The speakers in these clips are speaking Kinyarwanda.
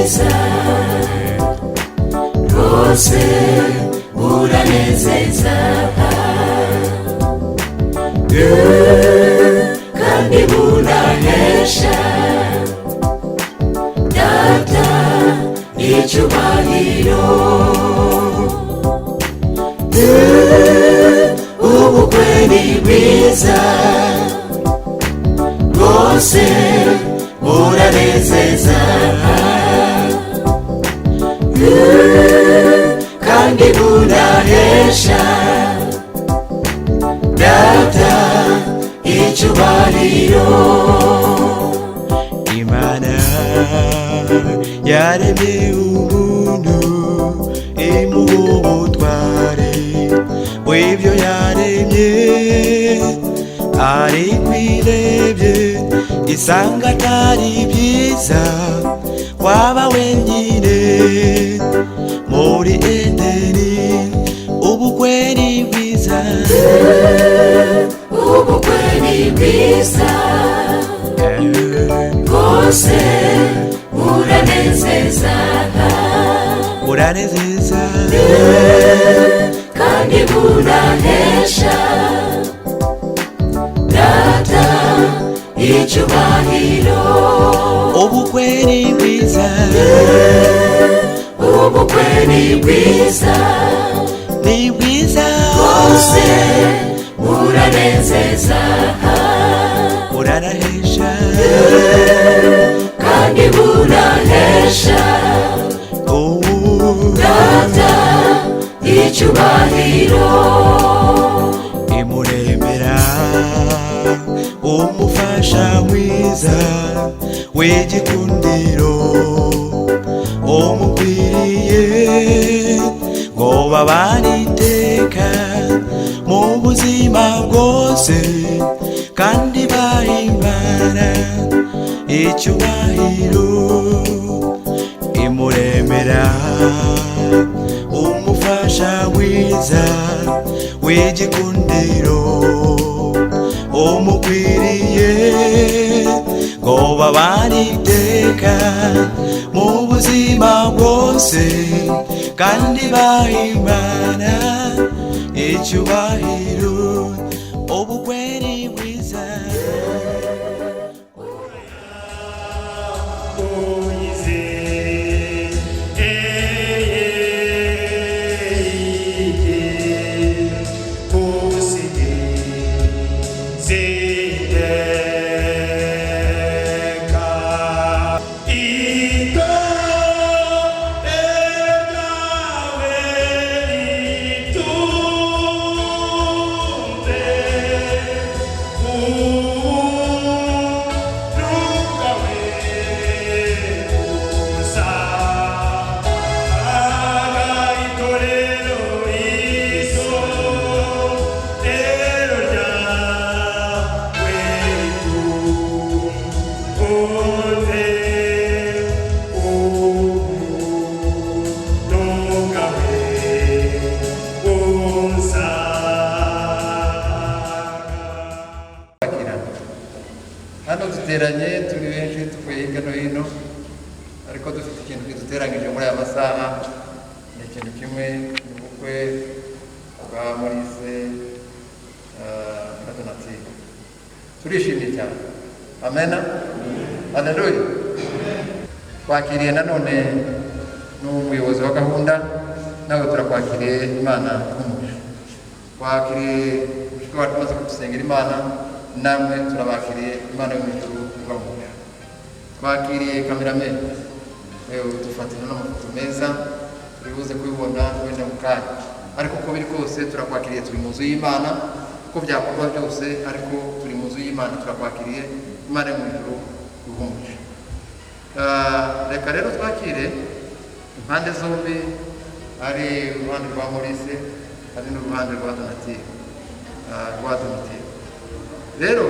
Buranezeza rwose, buranezeza. Kandi bunahesha Data icyubahiro. Ubukwe ni bwiza rwose, buranezeza. Kandi bunahesha Data icyubahiro. Imana yaremye umuntu, imuha ubutware bw'ibyo yaremye, ariko irebye isanga atari byiza waba wenyine muri Edeni. Ubukwe ni bwiza. Ubukwe ni bwiza rwose, buranezeza. Buranezeza. Kandi bunahesha Data icyubahiro. Ubukwe ni bwiza. Ubukwe ni bwiza. Ni bwiza. Rwose buranezeza. Buranahesha. Kandi bunahesha ubu Data icyubahiro. Imuremera umufasha mwiza w'igikundiro, umukwiriye ngo babane iteka mu buzima bwose, kandi bahimbara icyubahiro. Imuremera umufasha mwiza w'igikundiro, umukwiriye ngo babane iteka mu buzima bwose, kandi bahimbana icyubahiro. Ubukwe ni bwiza. Kwakirana hano, duteranye turi benshi, tuvuye hirya no hino, ariko dufite ikintu kiduteranyije muri aya masaha. Ni ikintu kimwe, ni ubukwe bwa Maurice na Donatille. Turishimye cyane. Amena, haleluya. Twakiriye nanone n'umuyobozi wa gahunda, nawe turakwakiriye, Imana iguhe. Twakiriye mushiki wacu umaze kudusengera Imana, namwe turabakiriye, Imana yo mu ijuru ibahe. Twakiriye cameraman, wewe dufatira n'amafoto meza, turi buze kubibona wenda mu kanya. Ariko uko biri kose turakwakiriye, turi mu nzu y'Imana. Uko byakorwa byose, ariko turi mu nzu y'Imana, turakwakiriye, Imana yo mu ijuru iguhe. Reka rero twakire impande zombi, ari uruhande rwa Maurice, ari n'uruhande rwa Donatille. Rero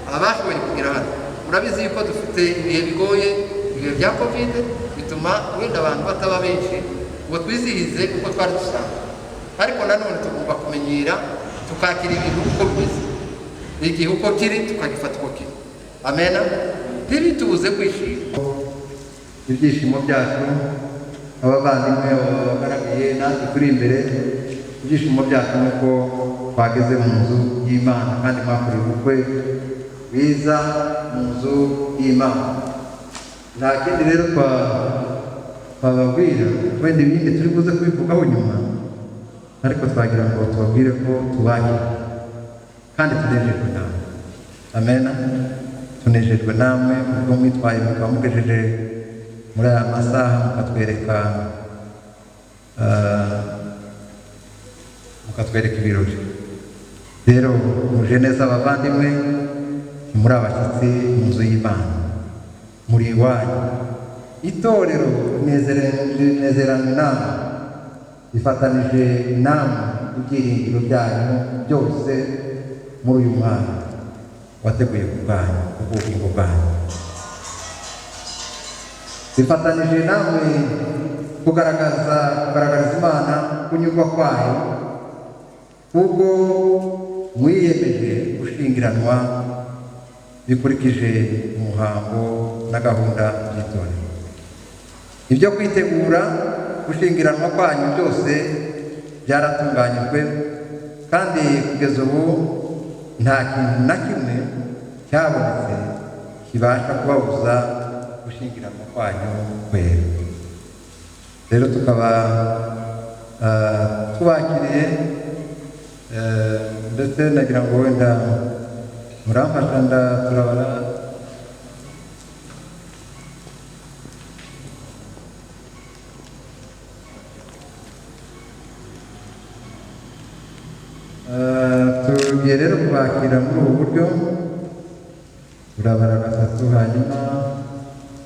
abashoboye kugera hano, murabizi yuko dufite ibihe bigoye, ibihe bya COVID bituma wenda abantu bataba benshi ngo twizihize uko twari dusanzwe. Ariko nanone tugomba kumenyera, tukakira ibintu uko bimeze, igihe uko kiri tukagifata uko kiri. Amena. Ntibitubuze kwishima. Ibyishimo byacu, abavandimwe bagaragaye natwe turi imbere, ibyishimo byacu ni uko twageze mu nzu y'Imana kandi mwakoreye ubukwe bwiza mu nzu y'Imana. Nta kindi rero twababwira, wenda ibindi turi buze kubivugaho nyuma, ariko twagira ngo tubabwire ko tubanye kandi tunejejwe namwe. Amena. Tunejejwe namwe ubwo mwitwaye mukaba mugejeje muri aya masaha, mukatwereka ibirori. Rero muje neza abavandimwe, muri abashyitsi mu nzu y'Imana, muri iwanyu. Itorero rinezeranywe namwe, rifatanije namwe ibyiringiro byanyu byose muri uyu mwanya wateguye ku bwanyu, ku bw'ubugingo bwanyu. Rifatanije namwe kugaragariza Imana kunyurwa kwayo, kuko mwiyemeje gushyingiranwa bikurikije umuhango na gahunda by'itorero. Ibyo kwitegura gushyingiranwa kwanyu byose byaratunganyijwe, kandi kugeza ubu nta kintu na kimwe cyabonetse kibasha kubabuza gushyingiranwa kwanyu kwera. Rero tukaba tubakiriye, ndetse nagira ngo wenda muramfasha turabara. Tugiye rero kubakira muri ubu buryo, turabara gatatu, hanyuma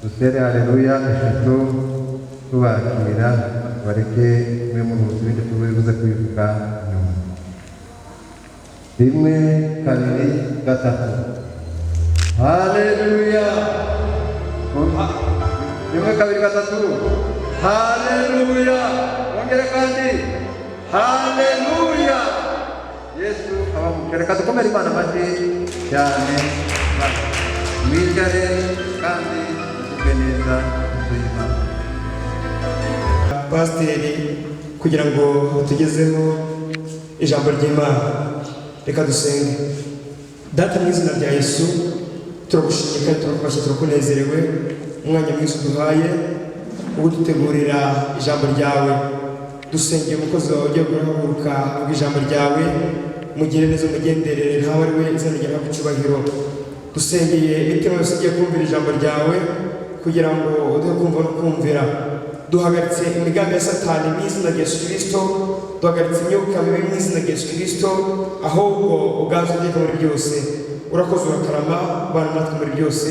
dutere haleluya eshatu tubakira, bareke mwe mu ruzi, ibindi tubibuze kubivuga nyuma. 1, 2, 3. Haleluya. 1, 2, 3. Haleluya. Ongera kandi haleluya. Yesu abamucere. Reka dukomere Imana amashyi cyane, mwicare kandi mugubwe neza inzu y'Imana. Pasiteri kugira ngo tugezeho ijambo ry'Imana, reka dusenge. Data, mu izina rya Yesu turagushimye kandi turakubashye, turakunezerewe umwanya mwiza uduhaye wo kudutegurira ijambo ryawe. Dusengeye umukozi wawe ugiye guhaguruka avuga ijambo ryawe, mugire neza, umugenderere, ntawe ari we izina ryawe ku cyubahiro. Dusengeye imitima yose igiye kumvira ijambo ryawe kugira ngo uduhe kumva no kumvira. Duhagaritse imigambi ya Satani mu izina rya Yesu Kristo, duhagaritse imyuka mibi mu izina rya Yesu Kristo, ahubwo uganze uteka muri byose. Urakoze, urakarama, bana natwe muri byose,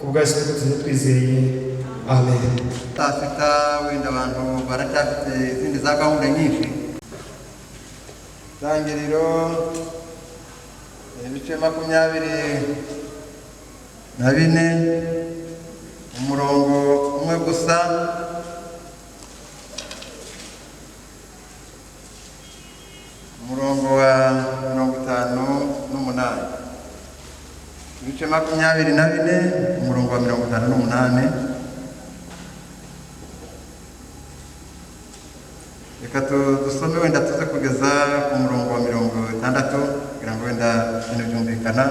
ku bwa Yesu Kristo twizeye, amen. Saa sita wenda abantu baracyafite izindi za gahunda nyinshi. Itangiriro ibice 24, umurongo umwe gusa. Umurongo wa 58. Ibice 24, umurongo wa 58. Reka dusome wenda tuze kugeza ku murongo wa 60 kugira ngo wenda ibintu byumvikana.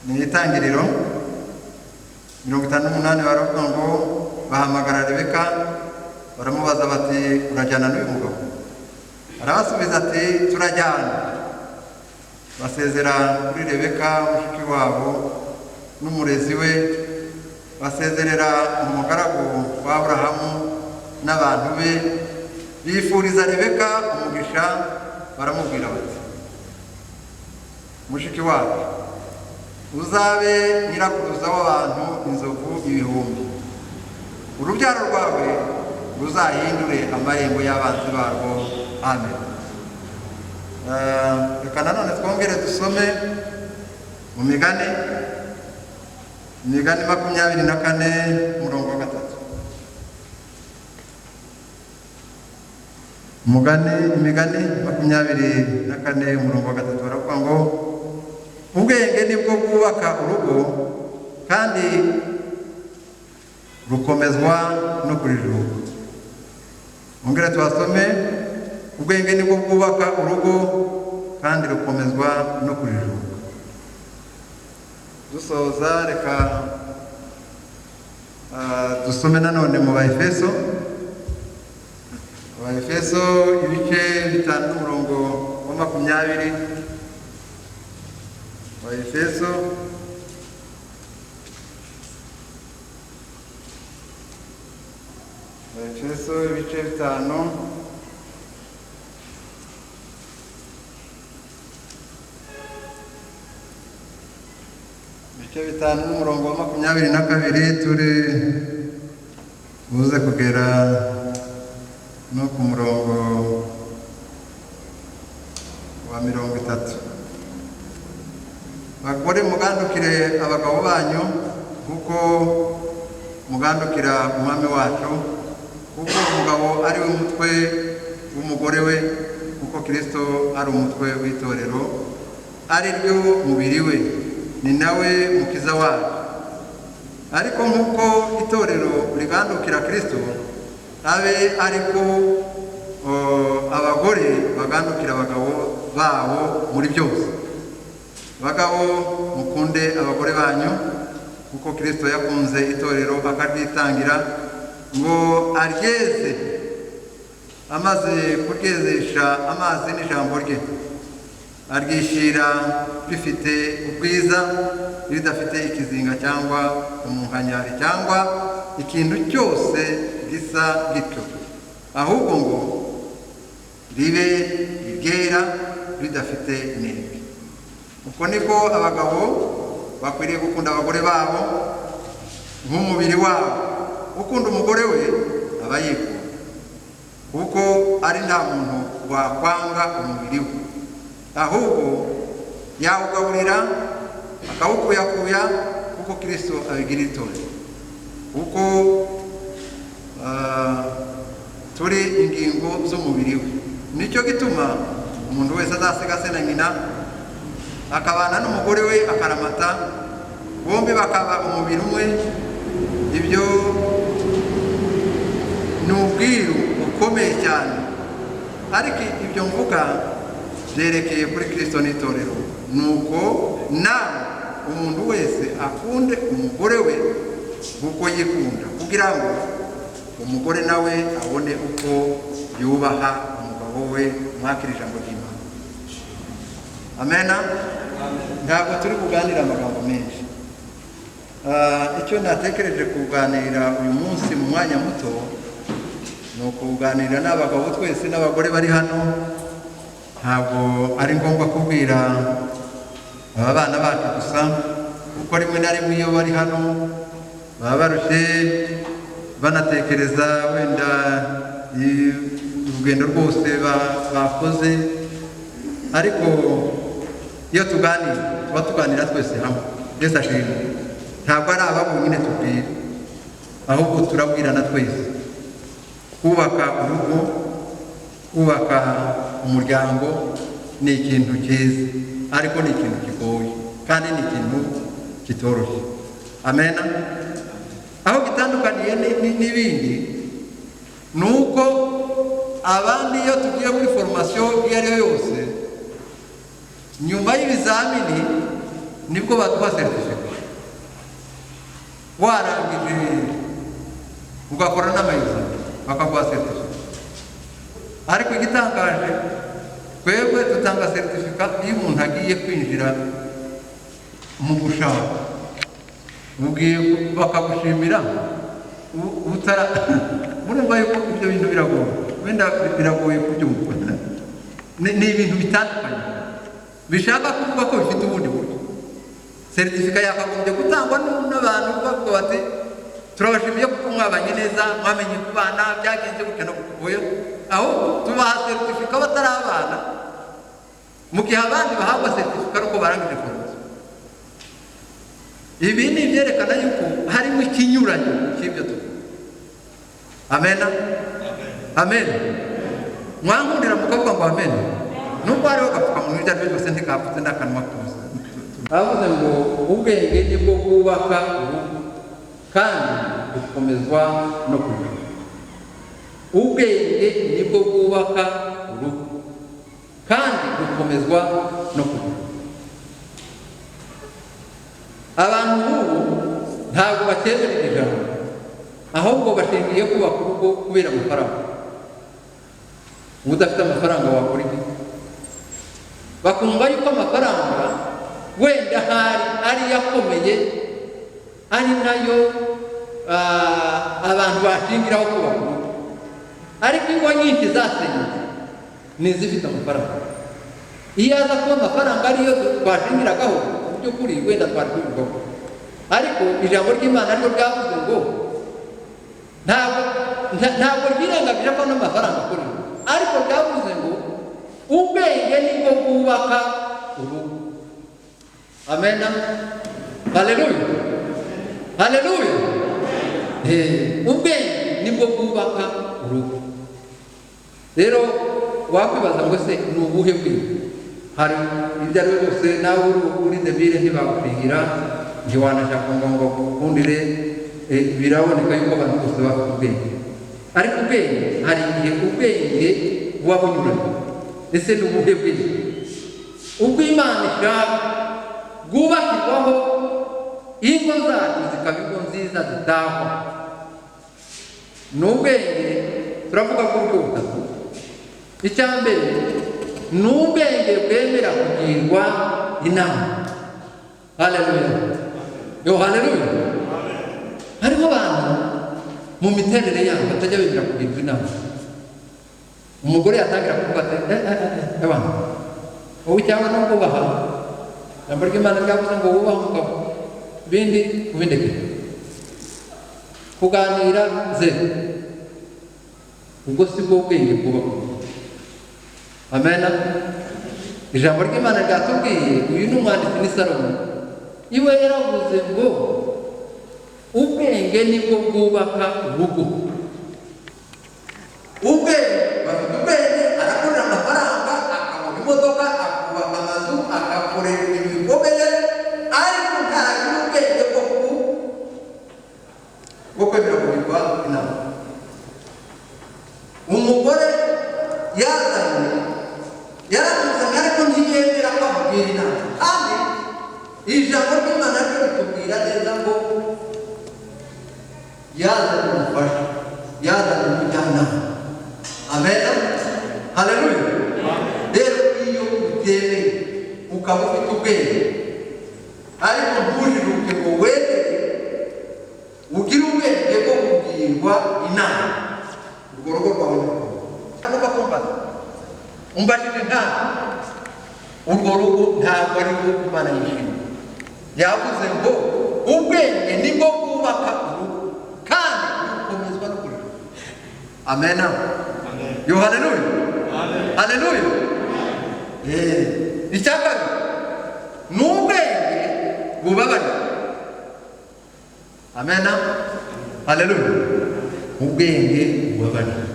Ni itangiriro 58, baravuga ngo bahamagara Rebeka baramubaza bati urajyana n'uyu mugabo? Arabasubiza ati turajyana. Basezera kuri Rebeka mushiki wabo n'umurezi we, basezerera umugaragu wa Aburahamu n'abantu be, bifuriza Rebeka umugisha, baramubwira bati mushiki wacu uzabe nyirakuruza w'abantu inzovu ibihumbi, urubyaro rwawe ruzahindure amarembo y'abanzi barwo. Amen. Reka nanone twongere dusome mu migani, imigani 24 umurongo wa 3. Imigani 24 umurongo wa 3 baravuga ngo ubwenge nibwo bwubaka urugo, kandi Rukomezwa no kurijuka. Ongera tubasome. Ubwenge nibwo bwubaka urugo kandi rukomezwa no kurijuka. Dusoza, reka dusome nanone mu Baefeso. Abaefeso ibice 5 n'umurongo wa 20. Abaefeso ibice 5 ibice 5 n'umurongo wa 22, turi buze kugera no ku murongo wa 30. Bagore, mugandukire abagabo banyu kuko mugandukira umwami wacu, kuko umugabo ari we mutwe w'umugore we, kuko Kristo ari umutwe w'itorero, ari ryo mubiri we, ni nawe mukiza wacu. Ariko nk'uko itorero rigandukira Kristo, abe ariko abagore bagandukira abagabo babo muri byose. Bagabo, mukunde abagore banyu kuko Kristo yakunze itorero akaryitangira ngo aryeze, amaze kuryezesha amazi n'ijambo rye, aryishyira rifite ubwiza, ridafite ikizinga cyangwa umunkanyari cyangwa ikintu cyose gisa gityo, ahubwo ngo ribe iryera ridafite inenge. Uko niko abagabo bakwiriye gukunda abagore babo nk'umubiri wabo. Ukunda umugore we aba yikunda, kuko ari nta muntu wakwanga umubiri we, ahubwo yawugaburira akawukuyakuya, kuko Kristo abigira itorero, kuko turi ingingo z'umubiri we. Nicyo gituma umuntu wese azasiga se na nyina akabana n'umugore we akaramata, bombi bakaba umubiri umwe. Ibyo ni ubwiru bukomeye cyane, ariko ibyo mvuga byerekeye kuri Kristo n'itorero. Nuko nawe umuntu wese akunde umugore we kuko yikunda, kugira ngo umugore nawe abone uko yubaha umugabo we. Mwakira ijambo ry'Imana. Amena. Ntabwo turi kuganira amagambo menshi. Icyo natekereje kuganira uyu munsi mu mwanya muto ni ukuganira n'abagabo twese n'abagore bari hano. Ntabwo ari ngombwa kubwira aba bana bacu gusa, kuko rimwe na rimwe iyo bari hano baba barushye, banatekereza wenda urugendo rwose bakoze. Ariko iyo tuganira tuba tuganira twese hamwe. Yesu ashimwe. Ntabwo ari aba bonyine tubwira, ahubwo turabwirana twese. Kubaka urugo, kubaka umuryango ni ikintu cyiza, ariko ni ikintu kigoye kandi ni ikintu kitoroshye. Amena. Aho gitandukaniye n'ibindi ni uko abandi iyo tugiye muri formation iyo ari yo yose, nyuma y'ibizamini nibwo baduha certificate. Warangije ugakora n'amayizi bakaguha certificate. Ariko igitangaje, twebwe dutanga certificate iyo umuntu agiye kwinjira mu gushaka, ugiye bakagushimira utara. Murumva yuko ibyo bintu biragoye, wenda biragoye kubyumva. Ni ibintu bitandukanye bishaka kuvuga ko bifite ubundi buryo. Certificate yakagombye gutangwa n'abantu bavuga bati turabashimiye kuko mwabanye neza, mwamenye kubana, byagenze gutya no gutya. Aho tubaha certificate batari abana, mu gihe abandi bahabwa certificate uko barangije formation. Ibi ni ibyerekana yuko harimo ikinyuranyo cy'ibyo tuvuga. Amena. Amen. Mwankundira mukavuga ngo amen. Nubwo hariho agapfukamunwa, ibyo ari byo byose ntikapfutse n'akanwa kose. Avuze ngo ubwenge nibwo bwubaka urugo Kandi bukomezwa no kujijuka. Ubwenge nibwo bwubaka urugo kandi bukomezwa no kujijuka. Abantu b'ubu ntabwo bakemera ijambo, ahubwo bashingiye kubaka urugo kubera amafaranga. Udafite amafaranga wakora iki? Bakumva yuko amafaranga wenda ahari ariyo akomeye, ari nayo abantu bashingiraho kubaka urugo. Ariko ingo nyinshi zasenyutse ni izifite amafaranga. Iyo aza kuba amafaranga ariyo twashingiragaho, mu by'ukuri wenda twari kubivugaho. Ariko ijambo ry'Imana ryo ryavuze ngo ntabwo ryirengagije ko n'amafaranga akorera, ariko ryavuze ngo ubwenge nibwo bwubaka urugo. Amen, haleluya, haleluya. Ubwenge nibwo bwubaka urugo. Rero wakwibaza ngo se ni ubuhe bwenge? Hari ibyo ari byo byose, nawe uri débile ntibagupingira, ntiwanashaka ngo bagukundire. Biraboneka yuko abantu bose bafite ubwenge, ariko ubwenge hari igihe ubwenge buba bunyuranye. Ese ni ubuhe bwenge? Ubwo Imana ishaka bwubakirwaho ingo zacu zikaba ingo nziza zitahwa ni ubwenge turavuga ko uburyo butatu. Icya mbere ni ubwenge bwemera kugirwa inama. Haleluya, yo haleluya. Hariho abantu mu miterere yabo batajya bemera kugirwa inama. Umugore yatangira kuvuga ati: "Eh, eh, eh, ewana, wowe cyangwa no kubaha." Ijambo ry'Imana ryavuze ngo wubahe umugabo, ibindi ubindeke. Kuganira zero. Ubwo si bwo bwenge bwubaka. Amen. Ijambo ry'Imana ryatubwiye, uyu ni umwanditsi, ni Salomo, iwe yaravuze ngo ubwenge nibwo bwubaka urugo. Ubwenge, bafite ubwenge, arakorera amafaranga, akabona imodoka, akubaka amazu, agakorera ibintu bikomeye, ariko ntagira ubwenge bwo kwemera kugirwa inama. Umugore yazanye, yaramuzanye, ariko ntiyemera ko amubwira inama. Kandi ijambo ry'Imana ryo ritubwira neza ngo yazanye umufasha, yazanye umujyanama. Amen, haleluya. Rero iyo utemeye, ukaba ufite ubwenge ariko ntujijuke ngo wemere ugire ubwenge bwo kugirwa inama, urwo rugo rwawe agomba kumbaza umbajije nta urwo rugo ntabwo ari rwo Imana yishimiye. Yavuze ngo ubwenge nibwo bwubaka urugo kandi bukomezwa no kurira. Amen, yo haleluya, haleluya. Icya kabiri ni ubwenge bubabarira. Amen, haleluya. Ubwenge bubabarira.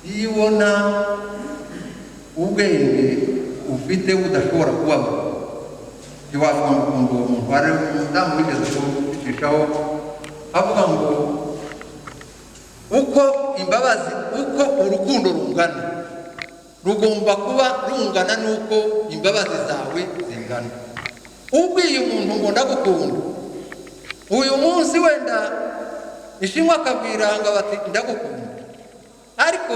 Iyo ubona ubwenge ufite budashobora kubamo, ntiwavuga ngo ukunda uwo muntu. Hari umudamu wigeze kubicishaho avuga ngo uko imbabazi, uko urukundo rungana, rugomba kuba rungana n'uko imbabazi zawe zingana. Ubwiye umuntu ngo ndagukunda uyu munsi, wenda Ishimwe akabwira ngo bati ndagukunda, ariko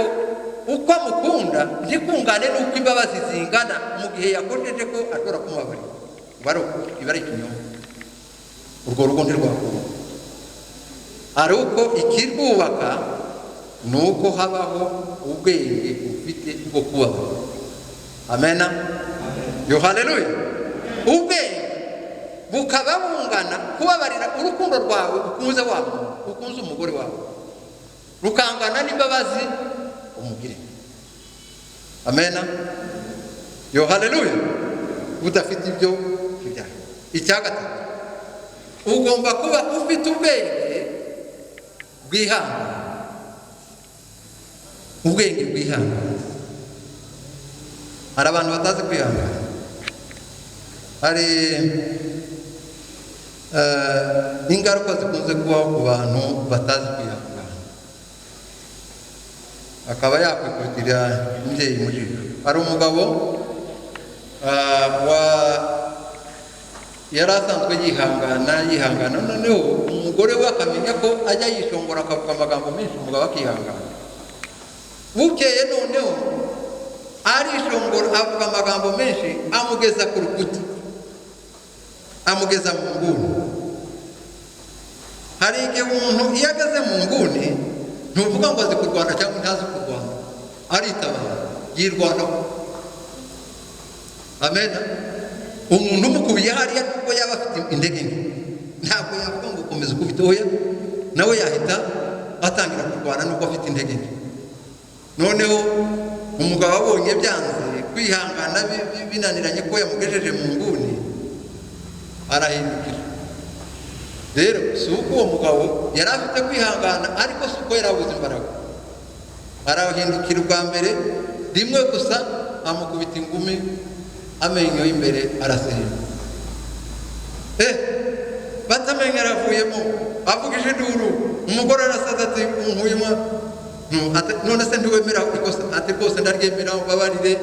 uko amukunda ntikungane n'uko imbabazi zingana mu gihe yakojeje ko ashobora kumubabarira, iba ari ikinyoma. Urwo rugo ntirwakubaka. Ari uko ikirwubaka ni uko habaho ubwenge ufite bwo kubabarira. Amena, yo haleluya. Ubwenge bukaba bungana kubabarira, urukundo rwawe ukunze wa muntu, ukunze umugore wawe, rukangana n'imbabazi umugire. Amena, yo haleluya. Udafite ibyo ibyaha. Icya gatatu, ugomba kuba ufite ubwenge bwihangana. Ubwenge bwihangana. Hari abantu batazi kwihangana. Hari Ingaruka zikunze kubaho ku bantu batazi kwihangana, akaba yakwikubitira imbyeyi mu jisho. Hari umugabo wa yari asanzwe yihangana yihangana, noneho umugore we akamenya ko ajya yishongora akavuga amagambo menshi, umugabo akihangana. Bukeye noneho arishongora avuga amagambo menshi, amugeza ku rukuta, amugeza mu nguni. Hari igihe umuntu iyo ageze mu nguni ntuvuga ngo azi kurwana cyangwa ntazi kurwana, aritabara, yirwanaho. Amen. Umuntu umukubiye hariya nubwo yaba afite intege nke, ntabwo yavuga ngo komeza ukubite, oya, nawe yahita atangira kurwana nubwo afite intege nke. Noneho umugabo abonye byanze kwihangana, binaniranye ko yamugejeje mu nguni, arahindukira. Rero si uko uwo mugabo yari afite kwihangana, ariko si uko yari abuze imbaraga. Arahindukira ubwa mbere rimwe gusa, amukubita ingumi, amenyo y'imbere araserera. Batamenyo aravuyemo, avugije induru. Umugore arasaza ati nkuyemo. None se ntiwemera ikosa? Ati rwose ndaryemera, ubabarire.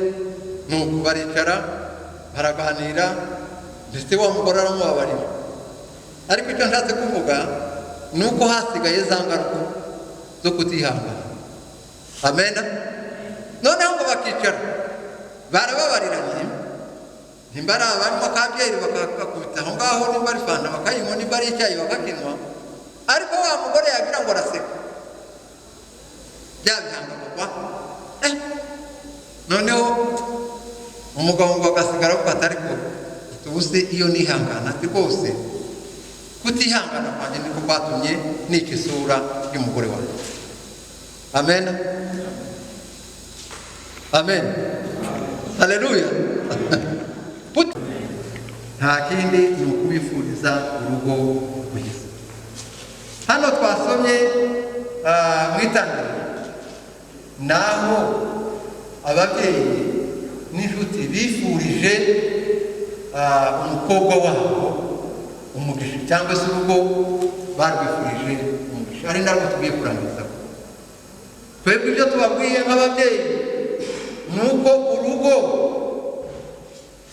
Nuko baricara baraganira, ndetse wa mugore aramubabarira. Ariko icyo nshatse kuvuga ni uko hasigaye za ngaruka zo kutihangana. Amen. Noneho ngo bakicara barababariranye, nimba ari abanywa ka byeri bakakubita aho ngaho, nimba ari fanta bakayinywa, nimba ari icyayi bakakinywa. Ariko wa mugore yagira ngo araseka, bya bihangamagwa. Noneho umugabo ngo agasigara avuga ati ariko tubuse iyo nihangana, ati rwose kutihangana kwanjye niko kwatumye nica isura y'umugore wanjye. Amen, amen, haleluya. Nta kindi ni ukubifuriza urugo rwiza. Hano twasomye mu itangiriro, naho ababyeyi n'inshuti bifurije umukobwa wabo umugisha, cyangwa se urugo barwifurije umugisha, ari narwo tugiye kurangiza. Twebwe ibyo tubabwiye nk'ababyeyi ni uko urugo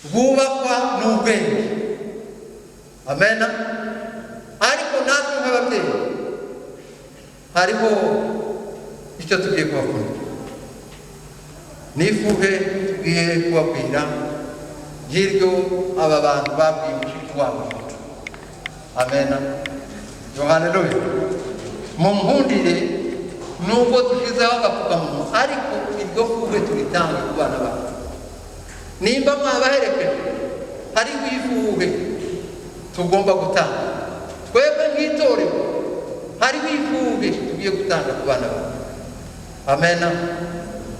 rwubakwa n'ubwenge. Amen. Ariko natwe nk'ababyeyi hariho icyo tugiye kubakundira, nifuhe tugiye kubabwira nk'iryo aba bantu babwiye mushiki wabo. Amen. Haleluya. Munkundire nubwo dushizeho agapfukamunwa, ariko iryo fuhe turitanga ku bana bacu. Nimba mwabaherekeje, hariho ifuhe tugomba gutanga twebwe nk'itorero, hariho ifuhe tugiye gutanga ku bana bacu. Amen.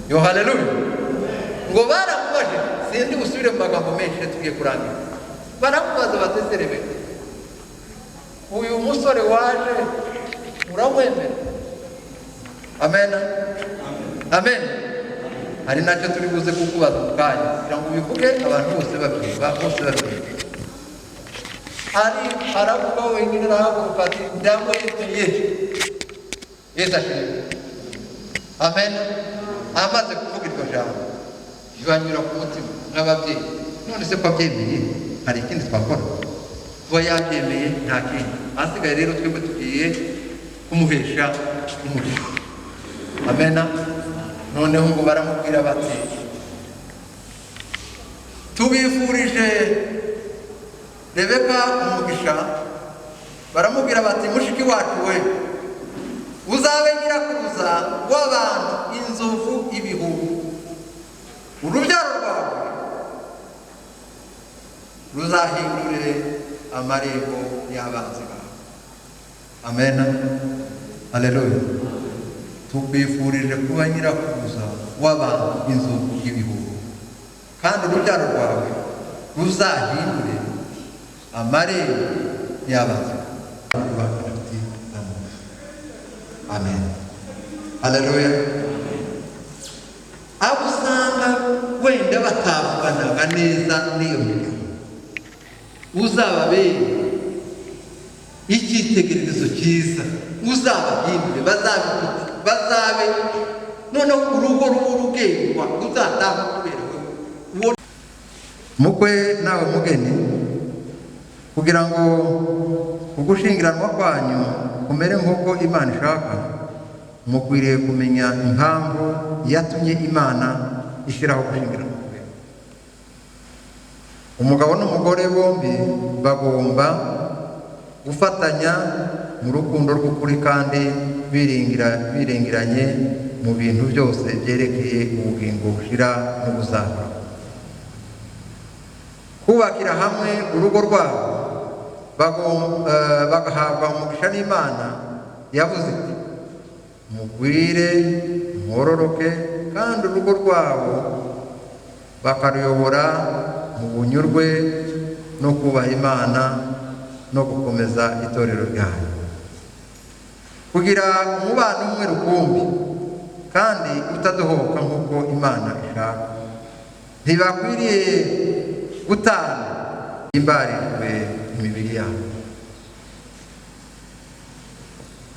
Yo haleluya. Ngo baramubaje, sindi busubire mu magambo menshi, tugiye kurangiza. Baramubaza bati ese Rebeka, uyu musore waje uramwemera? Amen. Amen. Hari nacyo turi buze kukubaza mu kanya kugira ngo ubivuge abantu bose babyumva, bose babyumva. Ari aravuga wenyine, arahaguruka ati ndamwemeye. Yesu ashimwe. Amen. Amaze kuvuga iryo jambo bibanyura ku mutima nk'ababyeyi. None se ko abyemeye hari ikindi twakora? Kuba yabyemeye nta kindi. Ahasigaye rero twebwe tugiye kumuhesha umugisha. Amen. Noneho ngo baramubwira bati tubifurije Rebeka umugisha. Baramubwira bati mushiki wacu we, uzabe nyirakuruza w'abantu inzovu ibihumbi, urubyaro rwawe ruzahindure amarembo y'abanzi bawe. Amen. Haleluya. Tukwifurije kuba nyirakuruza w'abantu inzovu ibihumbi, kandi urubyaro rwawe ruzahindure amarembo y'abanzi bawe. Amen. Haleluya. Abo usanga wenda batavuganaga neza n'iyo miryango, uzababere Icyitegererezo cyiza, uzabahindure, bazabe inshuti, bazabe noneho urugo ruba urugendwa, uzataha kubera wowe. Mukwe nawe mugeni, kugira ngo ugushyingiranwa kwanyu kumere nk'uko Imana ishaka, mukwiriye kumenya impamvu yatumye Imana ishyiraho gushyingiranwa. Umugabo n'umugore bombi bagomba gufatanya mu rukundo rw'ukuri kandi biringiranye mu bintu byose byerekeye ubugingo bushira n'ubuzahora. Kubakira hamwe urugo rwabo, bagahabwa umugisha n'Imana yavuze iti: "Mugwire, mwororoke", kandi urugo rwabo bakaruyobora mu bunyurwe no kubaha Imana no gukomeza itorero ryayo, kugira umubano umwe rukumbi kandi utadohoka nk'uko Imana ishaka. Ntibakwiriye gutana imbarijwe imibiri yabo.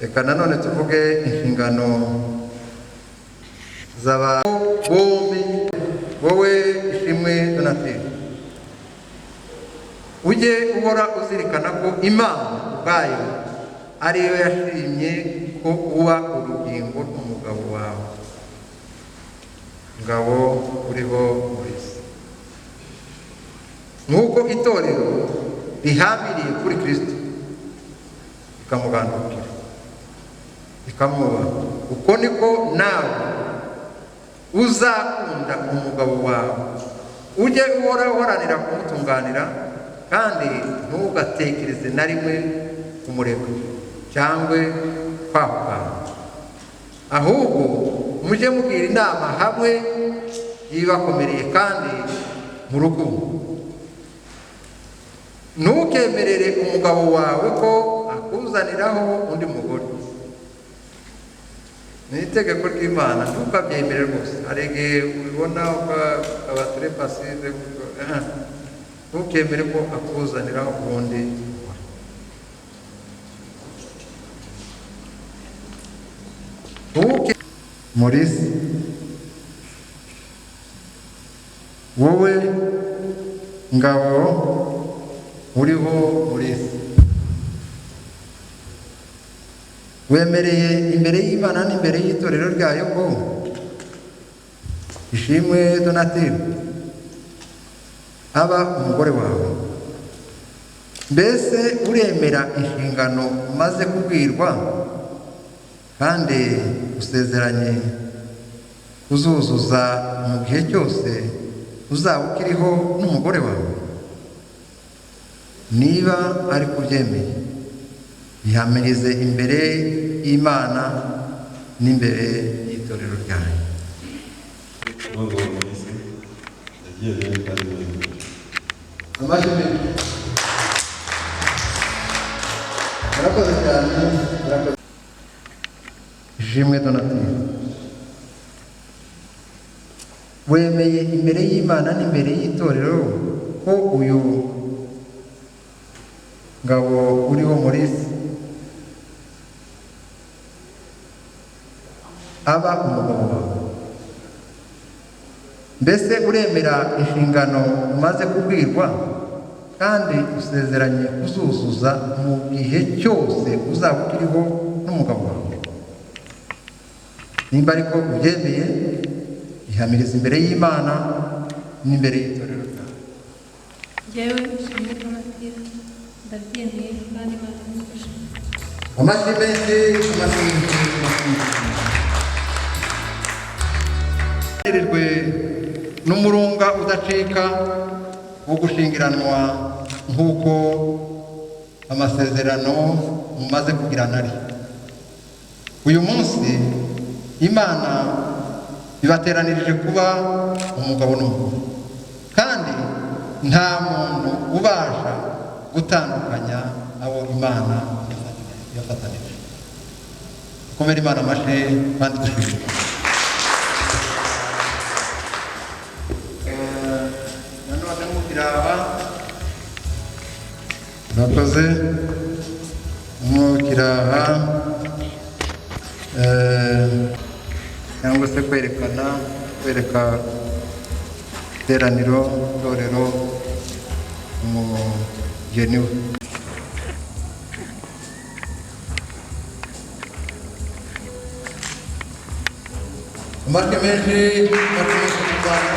Reka nanone tuvuge inshingano z'aba bombi. Wowe Ishimwe Donatille, ujye uhora uzirikana ko Imana ubwayo ariyo yashimye ko uba urugingo rw'umugabo wawe, Ngabo uriho wese, nk'uko itorero rihambiriye kuri Kristo rikamugandukira, rikamwubaha, uko niko nawe uzakunda umugabo wawe. Ujye uhora uharanira kumutunganira, kandi ntugatekereze na rimwe kumureka cyangwa kwahukana, ahubwo mujye mugira inama hamwe yibakomereye kandi mu rukundo. Ntukemerere umugabo wawe ko akuzaniraho undi mugore, ni itegeko ry'Imana, ntukabyemere rwose. Hari igihe ubibona ukaba très passive. Ntukemere ko akuzaniraho undi mugore. Maurice, wowe Ngabo uriho Maurice, wemereye imbere y'Imana n'imbere y'itorero ryayo ko Ishimwe Donatille aba umugore wawe. Mbese uremera inshingano umaze kubwirwa kandi usezeranye kuzuzuza mu gihe cyose uzaba ukiriho n'umugore wawe? Niba ari kubyemeye, bihamirize imbere y'Imana n'imbere y'itorero ryayo. Ngabo Maurice, yagiye kandi neza. Amashyi menshi. Murakoze cyane, murakoze. Ishimwe Donatille, wemeye imbere y'Imana n'imbere y'itorero ko uyu Ngabo uriho Maurice aba umugabo wawe. Mbese uremera inshingano umaze kubwirwa kandi usezeranye kuzuzuza mu gihe cyose uzaba ukiriho n'umugabo wawe? Nimba ariko ubyemeye, ihamiriza imbere y'Imana n'imbere y'itorero ryawe. Njyewe Ishimwe Donatille, ndabyemeye kandi Imana imufashe. Amashyi menshi, amashyi menshi, amashyi menshi. N'umurunga udacika wo gushyingiranwa nk'uko amasezerano mumaze kugirana ari. Uyu munsi Imana ibateranirije kuba umugabo n'umugore, kandi nta muntu ubasha gutandukanya abo Imana yafatanije. Komera Imana amashyi kandi dushimire. Nanone mukiraba, murakoze. Mukiraha cyangwa se kwerekana, kwereka iteraniro, itorero, umugeni we. Amajwi menshi, amajwi menshi cyane,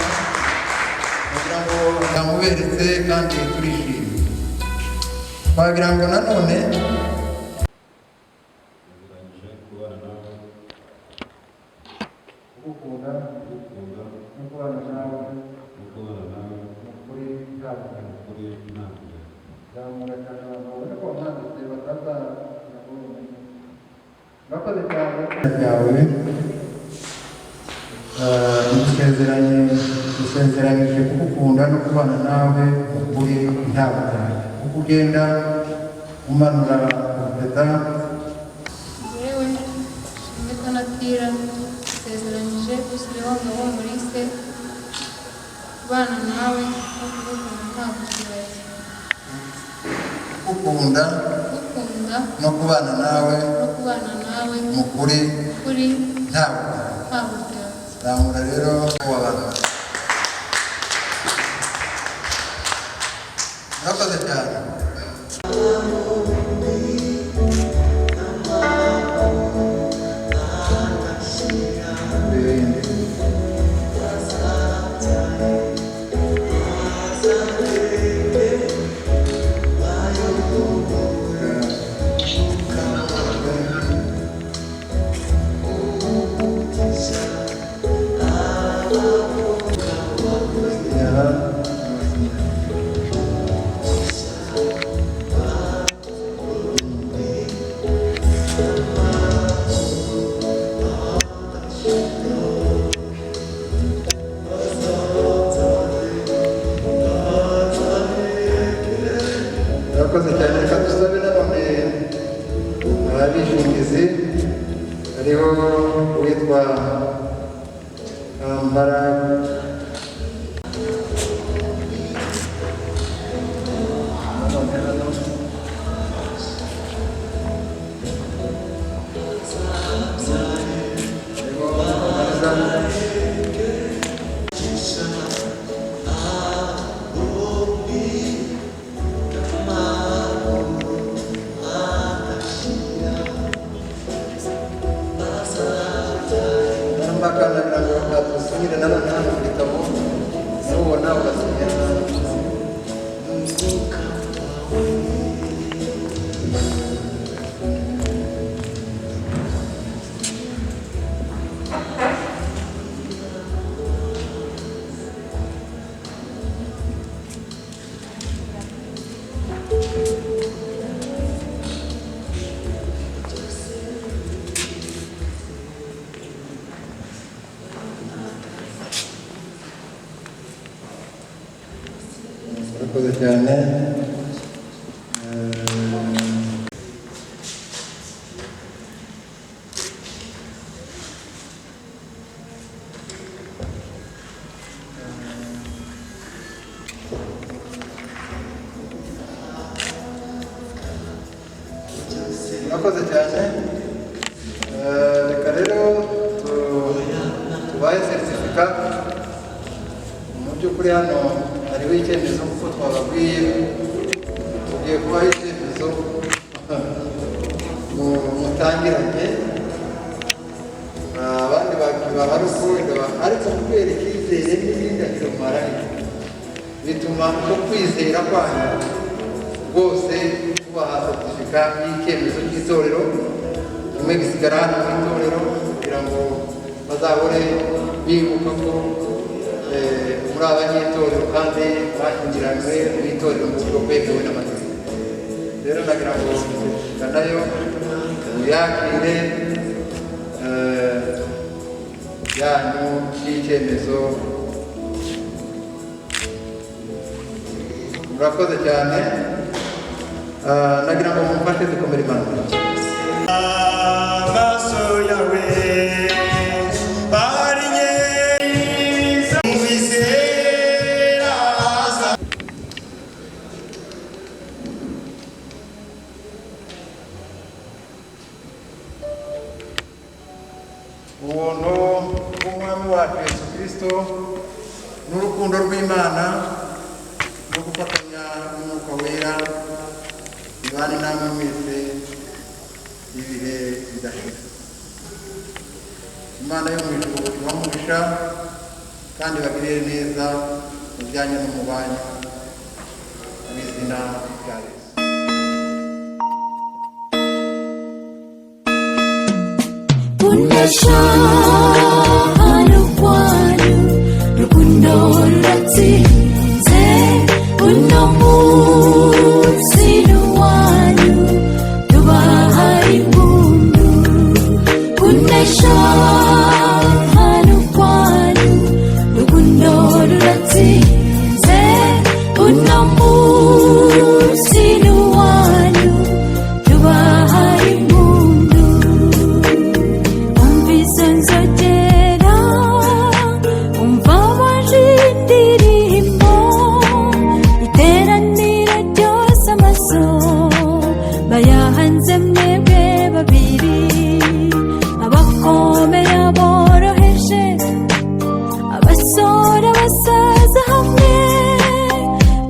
kugira ngo yamuberetse kandi turishimye. Twagira ngo nanone Ndangije kubana nawe, kugukunda kugukunda no kubana nawe no kubana nawe mu kuri nta bumenyi. Kuri nta bumenyi. Zamura cyane abantu babone ko wamwanditse batazagira ngo bamenye. Murakoze cyane ryawe. Dusezeranyije kugukunda no kubana nawe mu kuri nta bumenyi. Uko ugenda umanura urupeta. Njyewe Shimwe Donatira nsezeranyije gushyiraho Ngabo Maurice kubana nawe no kugukunda nta buryarya. Kugukunda kugukunda no kubana nawe no kubana nawe mu kuri kuri nta buryarya. Nta buryarya. Zamura rero abantu. Murakoze cyane. Ibindi. Murakoze cyane. Reka dusabe nanone abishingizi, hariho uwitwa Kambara. Nanone hano hariho Kamariza. Namakana ngo atusinyire nanone hano mu gitabo, nubona ugasinya. Murakoze cyane. Murakoze cyane. Reka rero tubahe certificat. Mu by'ukuri hano hariho icyemezo nk'uko twababwiye, tugiye kubaha icyemezo mutangiranye. Abandi bahari uko wenda ariko kubera icyizere n'ibindi muharanira bituma uko kwizera kwanyu rwose kubaha certificat y'icyemezo cy'itorero, kimwe gisigara hano mu itorero kugira ngo bazahore bibuka ko muri abanyetorero kandi bashyingiranywe mu itorero mu buryo bwemewe n'amategeko. Rero ndagira ngo certificat nayo muyakire yanyu y'icyemezo. Murakoze cyane. Nagira ngo mumfashe dukomere Imana. Amaso yawe barinyeza mwizera aza. Ubuntu bw'Umwami wacu Yesu Kristo n'urukundo rw'Imana no gufatanya n'Umwuka Wera bibane namwe mwese ibihe bidashira. Imana yo mu ijuru ibahe umugisha kandi ibagirire neza mu byanyu no mu banyu, mu izina rya Yesu. Kunesha hano kwanyu, rukundo ruratsinze, uno munsi ni uwanyu, tubahaye impundu. Kunesha hano kwanyu, rukundo ruratsinze, uno munsi ni uwanyu, tubahaye impundu. Umvise nzogera, umva baje indirimbo, iteraniro ryose amaso bayahanze mwebwe babiri, abakomeye aboroheje, abasore abasaza hamwe,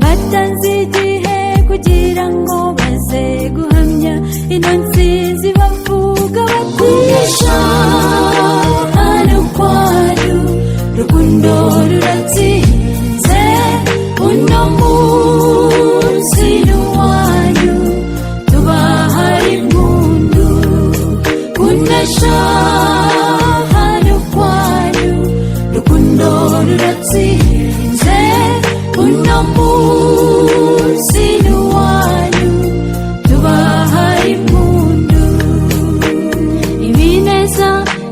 batanze igihe kugira ngo baze guhamya ino nsinzi, bavuga bati kunesha hano kwanyu, rukundo ruratsinze, uno munsi ni uwanyu, tubahaye impundu. Kunesha hano kwanyu, rukundo ruratsinze, uno munsi ni uwanyu, tubahaye impundu. Ibineza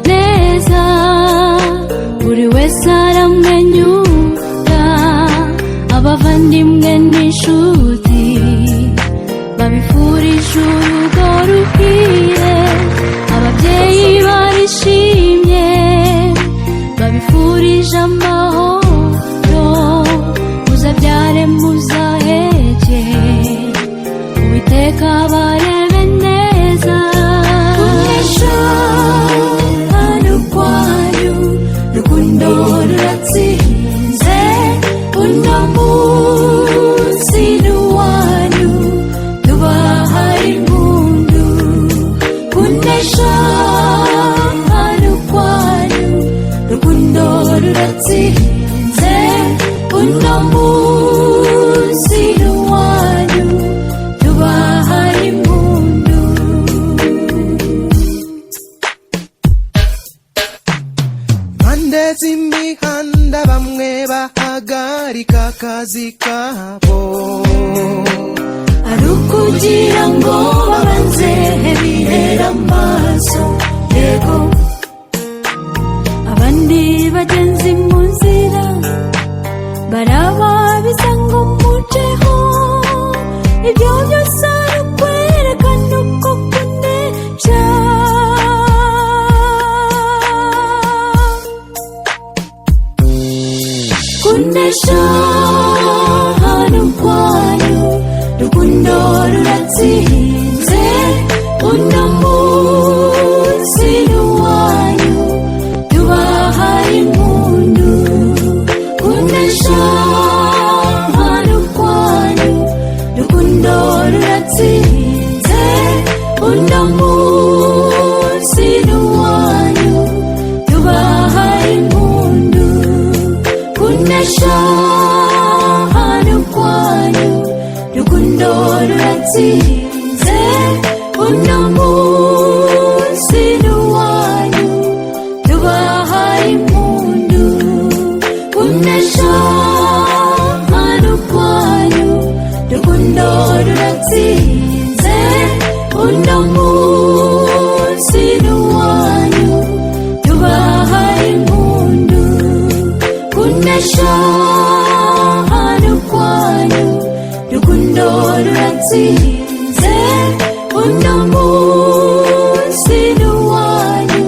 neza, buri wese aramwenyura, abavandimwe n'inshuti babifurije urugo ruhire, ababyeyi barishimye babifurije amahoro, muzabyare muzaheke, Uwiteka barebe neza. Kunesha hano kwanyu, rukundo ruratsinze, uno munsi ni uwanyu, tubahaye impundu. Kunesha hano kwanyu, rukundo ruratsinze, uno munsi ni uwanyu, tubahaye impundu. Impande z'imihanda bamwe bahagarika akazi kabo, ari ukugira ngo babanze bihere amaso, yego, abandi bagenzi mu nzira barababiza ngo muceho. Ibyo byose ari ukwerekana uko kunesha. Kunesha hano kwanyu, rukundo ruratsinze, uno munsi ni uwanyu, tubahaye impundu. Kunesha hano kwanyu, rukundo ruratsinze, uno munsi ni uwanyu, tubahaye impundu. Kunesha hano kwanyu, rukundo ruratsinze, uno munsi ni uwanyu, tubahaye impundu. Kunesha hano kwanyu, rukundo ruratsinze, uno munsi ni uwanyu, tubahaye impundu. Kunesha hano kwanyu, rukundo ruratsinze, uno munsi ni uwanyu,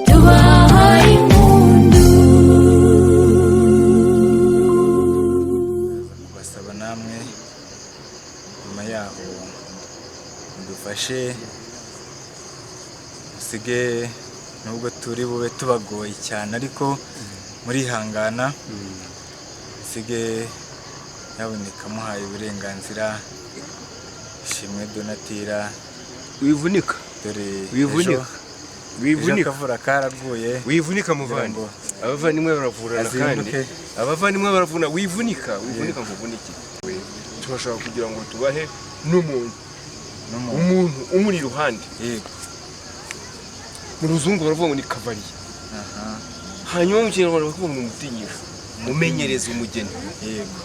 tubahaye impundu. Kubasaba namwe nyuma yaho mudufashe musige Nubwo turi bube tubagoye cyane, ariko murihangana. Sige yaboneka muhaye uburenganzira. Ishimwe Donatira, wivunika, dore wivunika, ejo wivunika, akavura karaguye. Wivunika muvandi, ngo abavandimwe baravurana kandi azinduke. Abavandimwe baravuna. Wivunika, wivunika nkuvunike. Turashaka kugira ngo tubahe n'umuntu, n'umuntu umuntu umuri iruhande. Yego. Mu ruzungu baravuga ngo ni cavalier, hanyuma mu Kinyarwanda bakavuga ngo ni umutinyisho umenyereza umugeni, yego,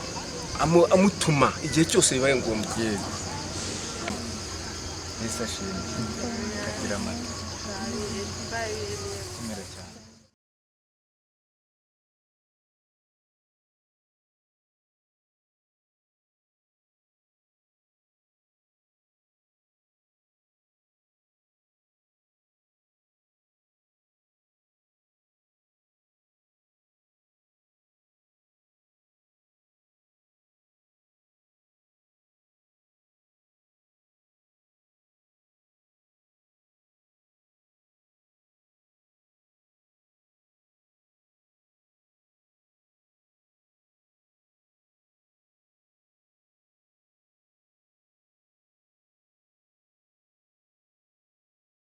amutuma igihe cyose bibaye ngombwa. Yego. Yesu ashimwe. Kagira amata. Komera cyane.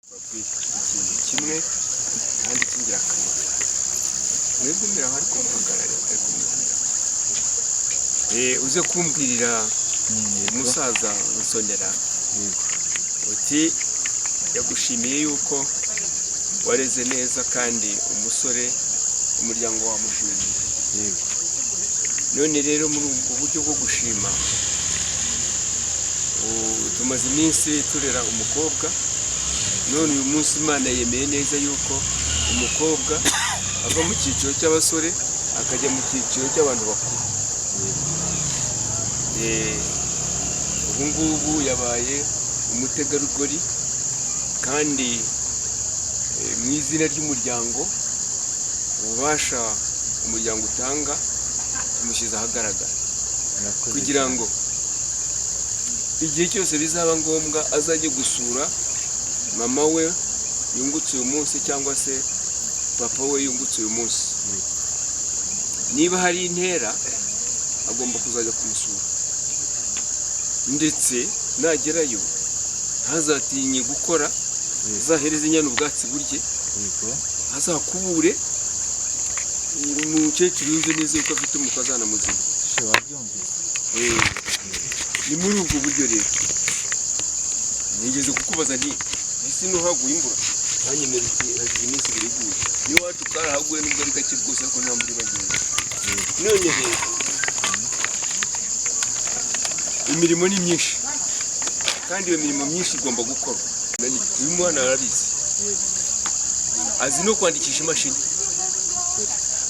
Babwire ikintu kimwe kandi cy'ingirakamaro. Mwegumire aho, ariko muhagarare, ariko mwegumire aho. Uze kumbwirira umusaza Nsonera uti yagushimiye yuko wareze neza kandi umusore umuryango wamushimiye. Yego. None rero muri ubwo buryo bwo gushima, tumaze iminsi turera umukobwa. None uyu munsi Imana yemeye neza yuko umukobwa ava mu cyiciro cy'abasore akajya mu cyiciro cy'abantu bakuru. Ubu ngubu yabaye umutegarugori, kandi mu izina ry'umuryango, ububasha umuryango utanga tumushyize ahagaragara Murakoze kugira cyane. ngo igihe cyose bizaba ngombwa azajye gusura mama we yungutse uyu munsi cyangwa se papa we yungutse uyu munsi. Niba hari intera, agomba kuzajya kumusura, ndetse nagerayo ntazatinye gukora, azahereze inyana ubwatsi burye, Yego. azakubure, umukecuru yumve neza yuko afite umukazana muzima. She wabyumvise. Ni muri ubwo buryo rero nigeze kukubaza nti ese ntuhaguye imvura? Ntanyemerera uti hashize iminsi 2 iguye. N'iwacu karahaguye, nubwo ari gake rwose, ariko nta mvura ibagenda. None rero imirimo ni myinshi, kandi iyo mirimo myinshi igomba gukorwa. Uyu mwana arabizi, azi no kwandikisha imashini,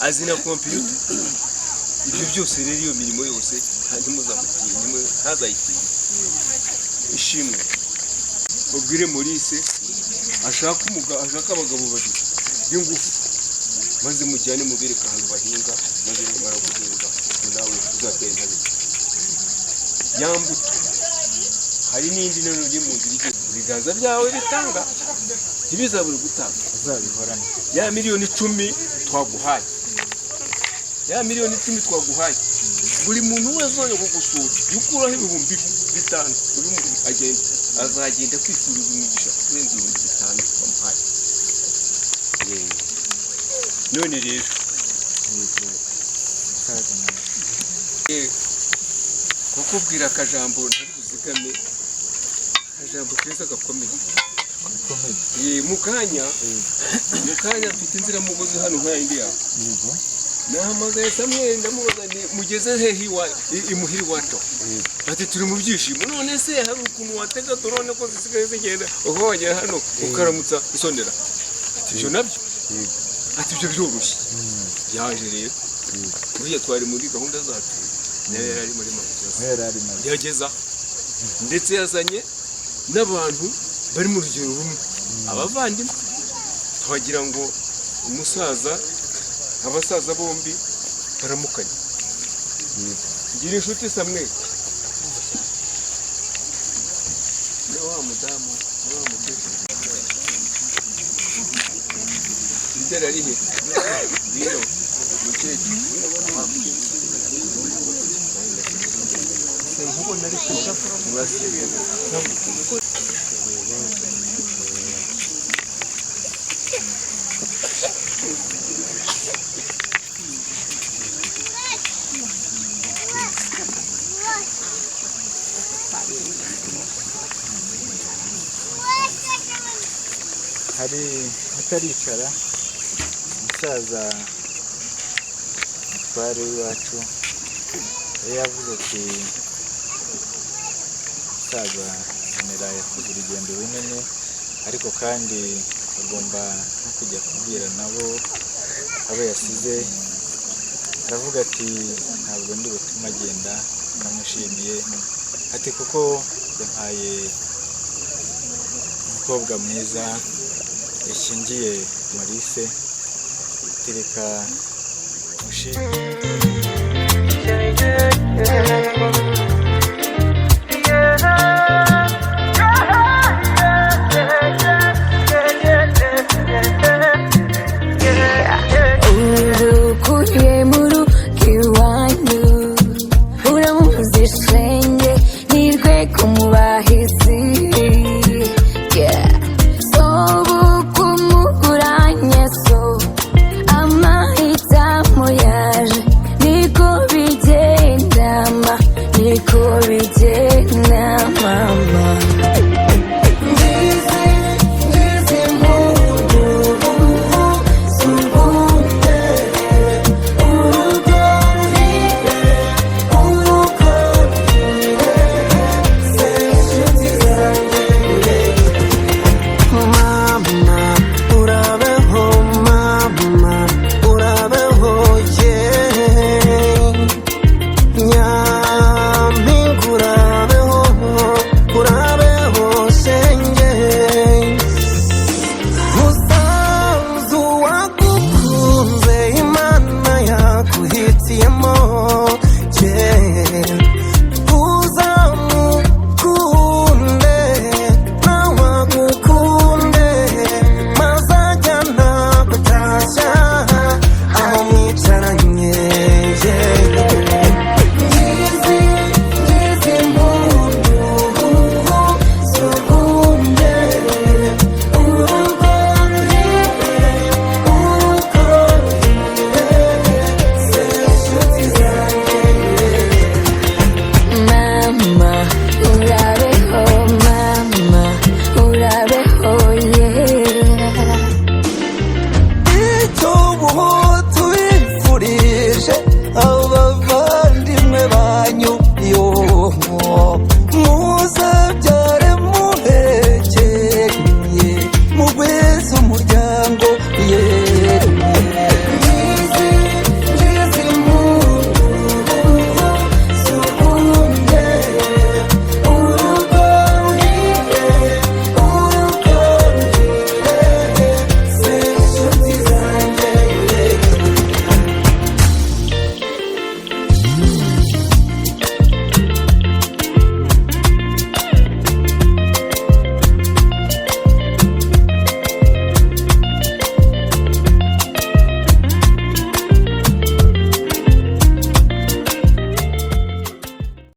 azi na kompiyuta. Ibyo byose rero, iyo mirimo yose ntimuzamutinye, ntazayitinye. Ishimwe, ubwire Maurice ashaka ashaka abagabo babiri b'ingufu, maze mujyane mubereke ahantu bahinga, maze nimara guhinga nawe uzatera intabire ya mbuto. Hari n'indi none uri mu nzira igiye, ibiganza byawe bitanga ntibizabure gutanga. Uzabihorane. Ya miliyoni 10 twaguhaye, ya miliyoni 10 twaguhaye, buri muntu wese uzajya kugusura jya ukuraho 5000 ubimuhe, agenda azagenda kwifuriza umugisha kurenza 5000 bamuhaye. None rero Yego. Musaza mwiza. Kukubwira akajambo ntari buzigame, akajambo keza gakomeye. Bikomeye. Mu kanya mfite inziramugozi hano nka yindi yawe. Yego. Nahamagaye Samweli, ndamubaza nti mugeze hehe imuhira iwacu? Ati turi mu byishimo. None se hari ukuntu watega drone ko zisigaye zigenda, ukaba wagera hano ukaramutsa Isonera? Ati ibyo nabyo, ati ibyo byoroshye. Yaje rero, buriya twari muri gahunda zacu, nayo yari ari muri Manchester. Yari ari nazo. Yageza, ndetse yazanye n'abantu bari mu rugero rumwe, abavandimwe. Twagira ngo umusaza, abasaza bombi baramukanye. Gira inshuti Samweli na wa mudamu na wa mukecuru. Gitera ari he? Ngwino mukecuru. Hari utaricara, umusaza mutware w'iwacu yari yavuze ati: "Umusaza Sonera yakoze urugendo runini, ariko kandi agomba no kujya kubwira nabo abo yasize." Aravuga ati: "Ntabwo ndi butume agenda ntamushimiye," ati "kuko yampaye umukobwa mwiza yashyingiye Maurice, tereka mushimire."